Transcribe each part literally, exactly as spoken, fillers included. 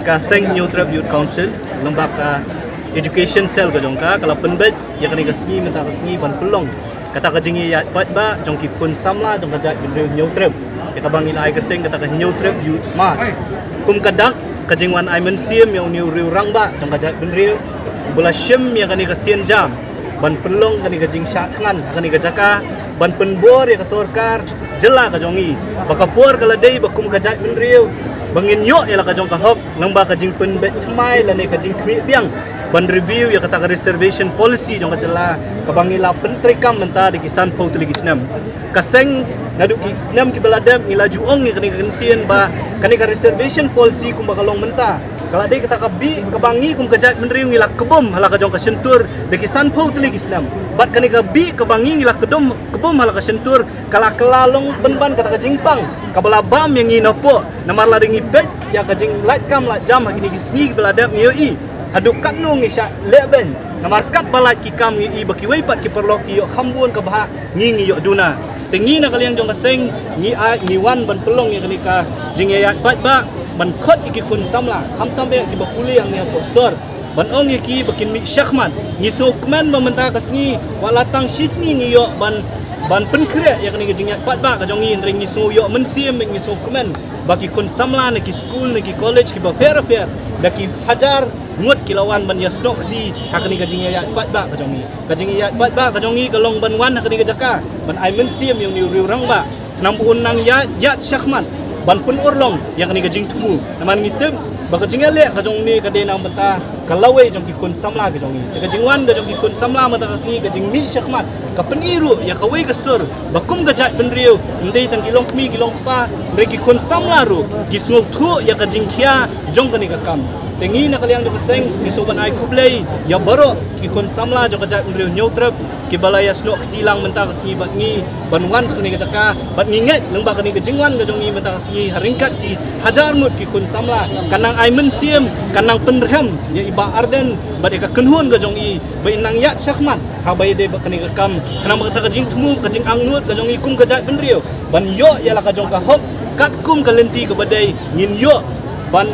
Ka Seng Hynñiewtrep Youth Council, lyngba ka Education Cell ka jong ka, ka la pynbeit ïa kane ka sngi mynta ka sngi ban pynlong kata ka jingïaid paidbah jong ki khun samla jong ka jaitbynriew Hynñiewtrep, ïa kaba ngi la ai kyrteng kata ka Hynñiewtrep Youth March. Kum ka dak ka jingwan ai mynsiem ïa une u riew rangbah jong ka jaitbynriew, ba la shim ïa kane ka sienjam ban pynlong kane ka jingshah thngan ha kane ka jaka, ban pynbor ïa ka sorkar jylla ka jong ngi ba ka por ka la dei ba kum ka jaitbynriew ba ngin ïoh ïa la ka jong ka hok, lyngba ka jingpynbeit thymmai lane ka jingkhmih biang ban review ïa kata ka reservation policy jong ka jylla kaba ngi la pyntreikam mynta da ki sanphew tylli ki snem. Ka seng naduh ki snem kiba la dep ngi la ju ong ïa kane ka kyntien ba kane ka reservation policy kumba ka long mynta ka la dei kata ka bih kaba ngi kum ka jaitbynriew ngi la kbum ha la ka jong ka shyntur da ki sanphew tylli ki snem. Bad kane ka bih kaba ngi ngi la kdum kbum ha la ka shyntur ka la kylla long pynban kata ka jingpang kaba la bam ïa ngi napoh, namar lada ngi peit ïa ka jinglaitkam laitkam ha kine ki sngi kiba la dep ngi ïohi haduh katno ngi shah lehbeiñ, namar katba lait ki kam ngi ïohi ba kiwei pat ki paralok ki ïoh kham bun ka bhah, ngi ngi ïoh duna. Te ngi na ka liang jong ka seng ngi ai ngi wan ban pynlong ïa kane ka jingïaid paidbah ban khot ïa ki khun samla, khamtam ïa kiba pule hangne hapoh sor, ban ong ïa ki ba kin mih shakhmat. Ngi sngewkmen ba mynta ka sngi wat la tang shi sngi ngi ïoh ban ban pynkhreh ïa kane ka jingïaid paidbah ka jong ngi, hynrei ngi sngew ïoh mynsiem, ngi sngewkmen ba ki khun samla na ki skul na ki college kiba pher pher da ki hajar ngut ki la wan ban ïasnoh kti ha kane ka jingïaid paidbah ka jong ngi. Ka jingïaid paidbah ka jong ngi ka long ban wan ha kane ka jaka ban ai mynsiem ïa une u riew rangbah, khnang ba un nang ïaid ïaid shakhmat ban pynurlong ïa kane ka jingthmu. Namar ngi tip ba ka jingïaleh ka jong une ka dei na ka bynta ka lawei jong ki khun samla ka jong ngi. Te ka jingwan ka jong ki khun samla mynta ka sngi, ka jingmih shakhmat, ka pyni ruh ïa kawei ka sur ba kum ka jaitbynriew, ym dei tang ki longkmie ki longkpa, hynrei ki khun samla ruh ki sngewthuh ïa ka jingkhia jong kane ka kam. Te ngi na ka liang jong ka seng ngi sngewbha ban ai khublei ïa baroh ki khun samla jong ka jaitbynriew Hynñiewtrep kiba la ïasnoh kti lang mynta ka sngi bad ngi ban wan sha kane ka jaka, bad ngi ngeit lyngba kane ka jingwan ka jong ngi mynta ka sngi ha ryngkat ki hajar ngut ki khun samla kan nang ai mynsiem, kan nang pynrhem ïa i Bah Ardent bad ïa ka kynhun ka jong i ba in nang ïaid shakhmat haba ïadei bad kane ka kam, khnang ba kata ka jingthmu ka jingangnud ka jong i kum ka jaitbynriew ban ïoh ïa la ka jong ka hok katkum ka lynti kaba dei, ngin ïoh ban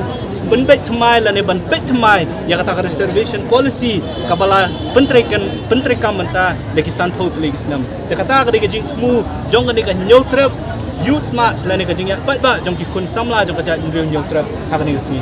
pynbeit thymmai lane ban peit thymmai ïa kata ka reservation policy kaba la pyntreikam pyntreikam mynta da ki sanphew tylli ki snem. Te kata ka dei ka jingthmu jong kane ka Hynñiewtrep Youth March lane ka jingïaid paidbah jong ki khun samla jong ka jaitbynriew Hynñiewtrep ha kane ka sngi.